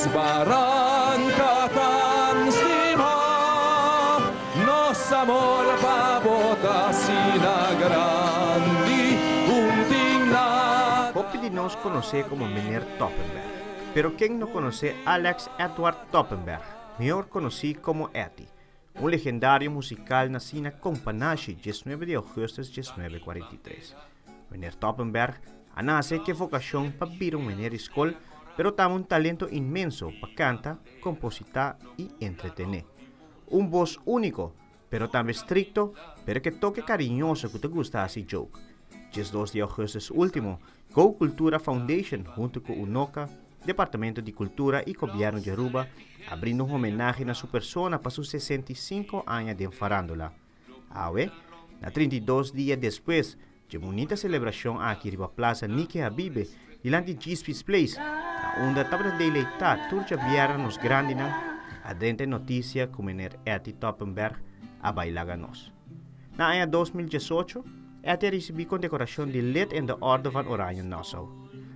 Nos baranca tan stima, nos amor pa bo ta asina grandi, un tin nada. Hopi di nos conoce como Meneer Toppenberg, pero ken no conoce Alex Edward Toppenberg, mihor conoci como Etty, un legendario musical naci na Companashi 19 di augustus 1943. Meneer Toppenberg a nace cu e vocacion pa bira un meneer di scol, pero taba un talento inmenso pa canta, composita y entretene. Un bos unico, pero tambe stricto, pero cu e toke cariñoso cu ta gusta haci joke. 12 di augustus ultimo, Go Cultura Foundation hunto cu UNOCA, Departamento di Cultura y Gobierno di Aruba a brinda un homenahe na su persona pa su 65 aña den farandula. Awe, na 32 dia despues dje bunita celebracion aki riba Plaza Nike Habibe dilanti Djispie's Place, na unda tabata deleita tur djabièrnè nos grandinan, a drenta e noticia cu meneer Etty Toppenberg a bay laga nos. Na aña 2018, Etty a ricibi condecoracion di Lid in de Orde van Oranje Nassau.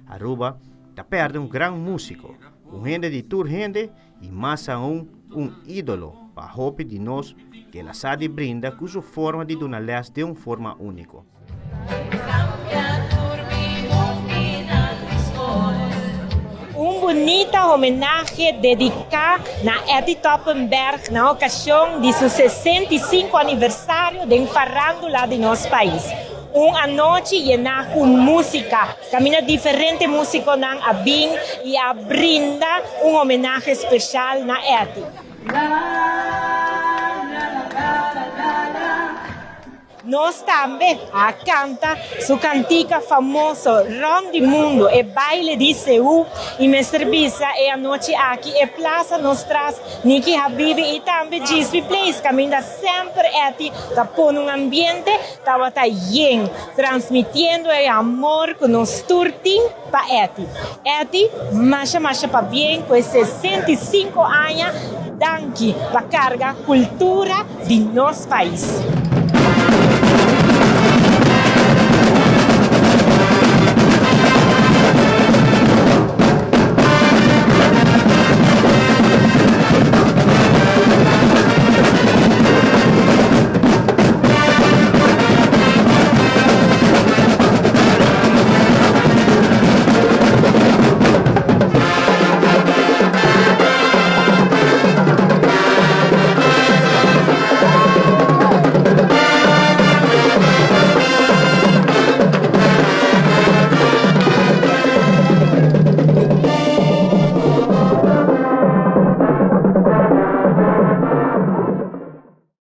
Aruba ta perde un gran musico, un hende di tur hende y mas aun un idolo pa hopi di nos cu el a sa di brinda cu su forma di duna les den un forma unico. Un bunita homenahe dedica na Etty Toppenberg na ocasion di su 65 aniversario den farandula di nos pais. Un anochi yena cu musica, caminda diferente musiconan a bin y a brinda un homenahe special na Etty. Nos tambe a canta su cantica famoso rond di mundo, e baile di Seú, y mester bisa e anochi aki e plaza nos tras Niki Habibi y tambe Djispi Place caminda semper Etty ta pone un ambiente tabata yen, transmitiendo e amor cu nos tur tin pa Etty. Etty, masha masha pabien cu e 65 aña, danki pa carga cultura di nos pais.